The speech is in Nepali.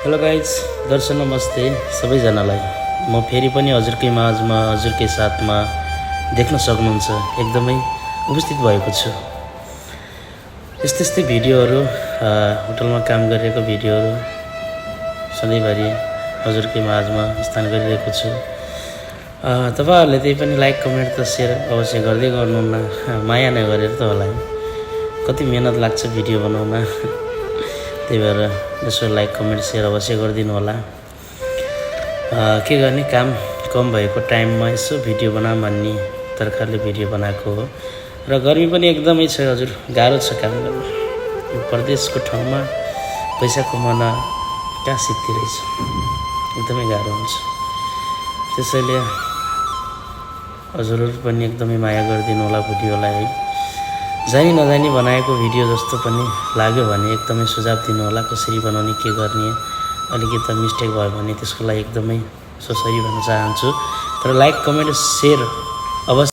हेलो गाइज, दर्शन नमस्ते सबैजनालाई। म फेरि पनि हजुरकै माझमा हजुरकै साथमा देख्न सक्नुहुन्छ एकदमै उपस्थित भएको छु। यस्तै भिडियोहरू होटलमा काम गरिरहेको भिडियोहरू सधैँभरि हजुरकै माझमा स्थान गरिरहेको छु। तपाईहरुले त्यही पनि लाइक कमेन्ट त सेयर अवश्य गर्दै गर्नुहुन्न, माया नगरेर त होला। कति मेहनत लाग्छ भिडियो बनाउन, त्यही भएर यसो लाइक कमेन्ट सेयर अवश्य गरिदिनु होला। के गर्ने, काम कम भएको टाइममा यसो भिडियो बनाऊँ भन्ने तर्खरले भिडियो बनाएको हो। र गर्मी पनि एकदमै छ हजुर, गाह्रो छ काम गर्न। परदेशको ठाउँमा पैसा कमाउन कहाँ सिद्धि रहेछ, एकदमै गाह्रो हुन्छ। त्यसैले हजुरहरू पनि एकदमै माया गरिदिनु होला भिडियोलाई है। जानी नजानी बनाएको भिडियो जस्तो पनि लाग्यो भने एकदमै सुझाव दिनु होला, कसरी बनाउने, के गर्ने। अलिकति मिस्टेक भयो भने त्यसको लागि एकदमै सरी भन्न चाहन्छु। तर लाइक कमेन्ट सेयर अवश्य